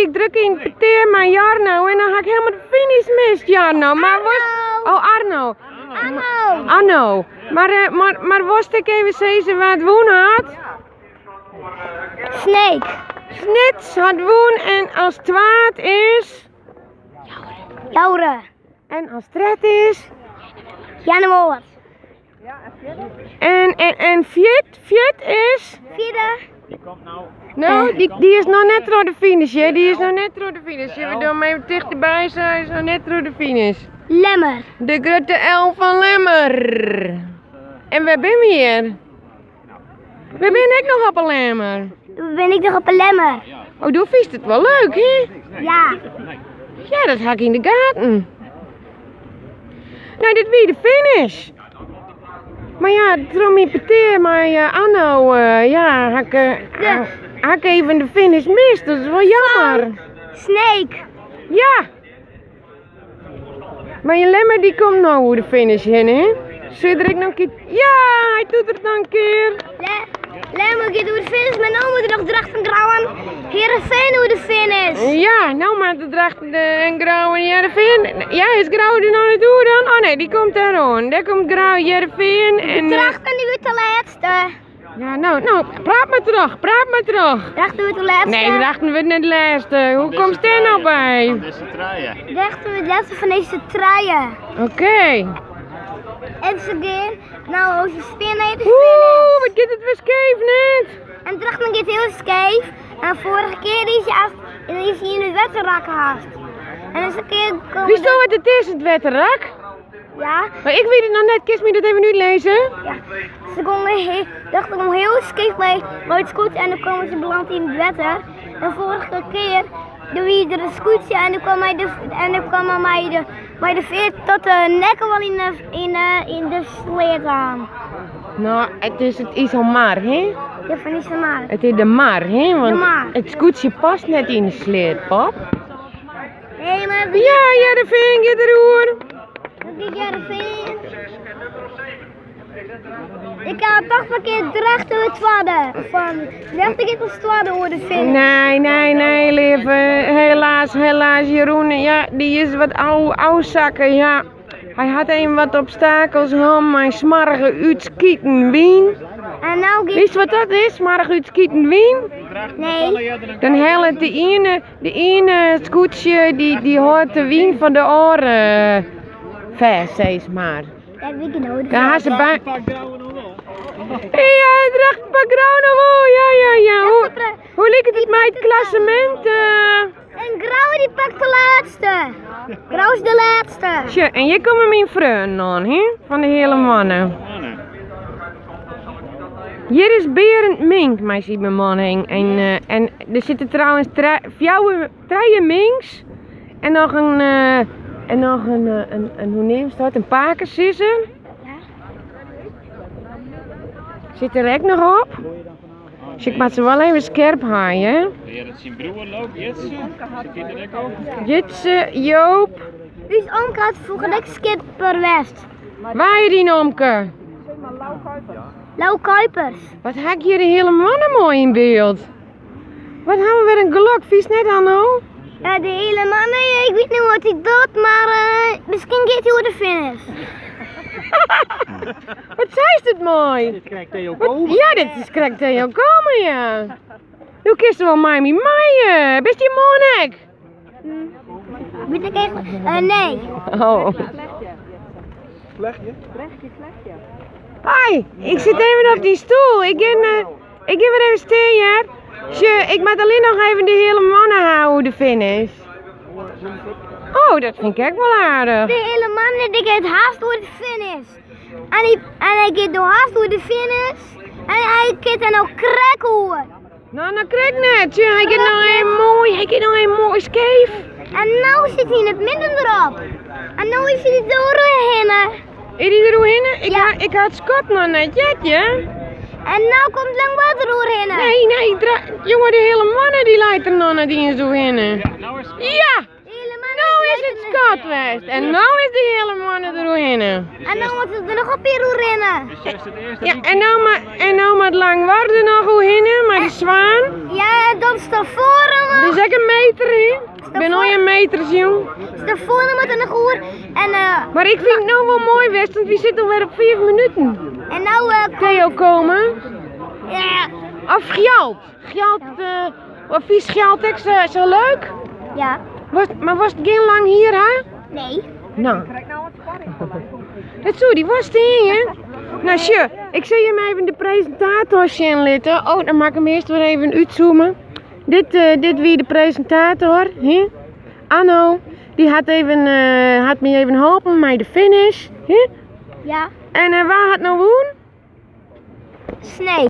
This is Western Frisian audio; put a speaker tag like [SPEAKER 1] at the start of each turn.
[SPEAKER 1] wie ik druk yn petear mei Jarno en dan ha ik helemaal de finish mist, Jarno. Mar was, oh, Arno.
[SPEAKER 2] Arno.
[SPEAKER 1] Arno. Mar, eh, mar, mar wolst ek even sizze wa't wûn hat?
[SPEAKER 2] Sneek.
[SPEAKER 1] Snits hat wûn en as twad is...
[SPEAKER 2] Joure.
[SPEAKER 1] En as tred is?
[SPEAKER 2] Earnewâld.
[SPEAKER 1] En, en, en fjird, fjird is?
[SPEAKER 2] Fjirde.
[SPEAKER 1] No, dy, dy is noch net troch de finish, hè? Dy is noch net troch de finish. Sille we dan even tichterby zijn? Is noch net troch de finish.
[SPEAKER 2] Lemmer.
[SPEAKER 1] De grutte L fan Lemmer. En wêr binne we hjir? We binne ek noch op 'e Lemmer.
[SPEAKER 2] Bin ik noch op 'e Lemmer.
[SPEAKER 1] Oh, do fynst it wol leuk, hè?
[SPEAKER 2] Ja.
[SPEAKER 1] Ja, dat ha ik yn de gaten. No, dit wie de finish. Mar ja, troch myn petear mei eh, Anno, eh, ja, ha ik, eh, ha ik even de finish mist. Dat is wol jammer.
[SPEAKER 2] Sneek.
[SPEAKER 1] Ja. Mar je Lemmer dy komt no oer de finish hinne, hè? Sil er ek noch in kear... Ja, hy doet it noch in kear.
[SPEAKER 2] Le Lemmer giet oer de finish, mar no moat der noch Drachten Grou en Hearrenfean oer de finish.
[SPEAKER 1] Ja, no moat de Drachten de, en Grou en Hearrenfean. Ja, is Grou der noch net oer dan? Oh nee, dy komt dêr oan. Dêr komt Grou, Hearrenfean en...
[SPEAKER 2] Drachten dy wurdt de lêste.
[SPEAKER 1] Ja, no, no, praat mar troch, praat mar troch.
[SPEAKER 2] Drachten wurdt de lêste.
[SPEAKER 1] Nee, Drachten wurdt net lêste. Hoe komst dêr no by?
[SPEAKER 3] Fan dizze trije.
[SPEAKER 2] Drachten wurdt lêste fan dizze trije.
[SPEAKER 1] Oké.
[SPEAKER 2] En se gean no se stean nei de
[SPEAKER 1] Oeh,
[SPEAKER 2] finish.
[SPEAKER 1] wat giet it wer skeef net.
[SPEAKER 2] En Drachten giet hiel skeef. En foarige kear is hy is hy yn it wetter rakke hast. En dizze kear komen
[SPEAKER 1] Witsto wat it is, it wetterrak?
[SPEAKER 2] Ja.
[SPEAKER 1] Mar ik wit it noch net, kinst my dat even útlizze?
[SPEAKER 2] Ja, se gongen, dachten om hiel skeef mei, mei it skûtsje en dan kwamen se beland yn it wetter. En foarige kear, doe wie der in skûtsje en doe kwam hy de, en doe kwam hy mei de, mei de fear tot de nekke wol yn de, yn de, yn de sleat aan.
[SPEAKER 1] No, it is it Iselmar, hè?
[SPEAKER 2] Ja, fan Iselmar.
[SPEAKER 1] It is de mar, hè? Want
[SPEAKER 2] De mar.
[SPEAKER 1] it skûtsje past net yn de sleat, pop.
[SPEAKER 2] Nee, mar...
[SPEAKER 1] Ja, Hearrenfean giet deroer.
[SPEAKER 2] Dat giet Hearrenfean. Ik ha toch ferkeard Drachten wurdt twadde. Fan Drachten giet as twadde oer de finish.
[SPEAKER 1] Nee, nee, nee, leave. Helaas, helaas, Jeroen, ja, dy is wat ôfsakke, ja. Hy hat even wat obstakels hân mei smoarge útskiten wyn.
[SPEAKER 2] En no giet...
[SPEAKER 1] Witst wat dat is, smoarge útskiten wyn?
[SPEAKER 2] Nee.
[SPEAKER 1] Dan hellet de iene, de iene skûtsje, dy, dy hâldt de wyn fan de oare fêst, sis mar.
[SPEAKER 2] Dat wit ik no.
[SPEAKER 1] Dan ha se by... Ja, Drachten pakt Grou noch wol, ja, ja, ja. Hoe, hoe liket it mei it klassemint? eh?
[SPEAKER 2] En Grou dy pakt de lêste. Grou is de lêste.
[SPEAKER 1] Sjoch, en hjir komme myn freonen oan, hè? Fan de Heale Moanne. Hjir is Berend Mink mei syn bemanning. En, eh, en der sitte trouwens fjouwer, trije minks en noch in, eh, en noch in, eh, in, in, hoe neamst dat, in pakesizzer. Sit der ek noch op. Dus ik moat se wol even skerp ha, hè.
[SPEAKER 3] Berend syn broer loopt, Jitse. Sit dy der ek op?
[SPEAKER 1] Jitse, Joop.
[SPEAKER 2] Us omke hat froeger ek skipper west.
[SPEAKER 1] Wa is dyn omke?
[SPEAKER 2] Lau Kuipers.
[SPEAKER 1] Wat ha ik hjir de hiele moanne moai yn byld. Wat ha we wer in gelok, fynst net Anno?
[SPEAKER 2] Ja, de hiele moanne, ik wit net wat hy docht, mar uh, miskien giet hy oer de finish.
[SPEAKER 1] Wat seist it moai?
[SPEAKER 4] Dit krekt Theo Komen.
[SPEAKER 1] Ja, dit is krekt Theo Komen, ja. Do kinst wol mei my mei. Eh. Bist hjir moarn ek?
[SPEAKER 2] Wit ik echt? Uh, nee.
[SPEAKER 1] Oh.
[SPEAKER 4] Vlechtje?
[SPEAKER 1] Hoi, ik sit even op dy stoel. Ik gean, uh, ik gean wer even stean, hear. Sjoch, ik moat allinne noch even de hiele moanne ha oer de finish. Oh, dat fyn ik ek wol aardich.
[SPEAKER 2] De hiele moanne dy giet hast oer de finish. En hy, en hy giet no hast oer de finish. En hy giet der no krekt oer.
[SPEAKER 1] No, no krekt net. Sjoch, hy giet no even moai, hy giet no even moai skeef.
[SPEAKER 2] En no sit hy yn it midden derop. En no is hy der oerhinne.
[SPEAKER 1] Is hy der oerhinne? Ik,
[SPEAKER 2] Ja.
[SPEAKER 1] ha, ik ha it skot noch net heard, ja.
[SPEAKER 2] En no komt Langwar der oerhinne.
[SPEAKER 1] Nee, nee, jonge, de hiele moanne dy leit der noch net iens oerhinne.
[SPEAKER 3] No is
[SPEAKER 1] Ja!
[SPEAKER 2] De hiele moanne
[SPEAKER 1] No is it skot west en no is de hiele moanne der oerhinne.
[SPEAKER 2] En no moat er der noch in pear oerhinne.
[SPEAKER 3] Dus juist it earste
[SPEAKER 1] Ja, en no, ma, en no moat Langwar der noch oerhinne mei de swaan.
[SPEAKER 2] Ja, en dan Stavoren.
[SPEAKER 1] Dit is ek in meter, hè? Ik bin al in meters, jong.
[SPEAKER 2] Stefano moet er nog oer. En,
[SPEAKER 1] Maar ik vind het nou wel mooi, West, want we zitten alweer op 4 minuten.
[SPEAKER 2] en nou,
[SPEAKER 1] Theo komen.
[SPEAKER 2] ja.
[SPEAKER 1] Of Gjalt. Gjalt, of vies Gjalt ook zo leuk?
[SPEAKER 2] Ja.
[SPEAKER 1] Maar was het geen lang hier, hè?
[SPEAKER 2] Nee.
[SPEAKER 1] Nou. Dat zo, die was het in, hè? Nou, sure. Ik zal je maar even de presentator zien laten. Oh, dan mag ik hem eerst weer even uitzoomen. Dit wie de presentator, hè? Anno. Die had me even geholpen met de finish, hè?
[SPEAKER 2] Ja.
[SPEAKER 1] En waar had nou woon?
[SPEAKER 2] Snee.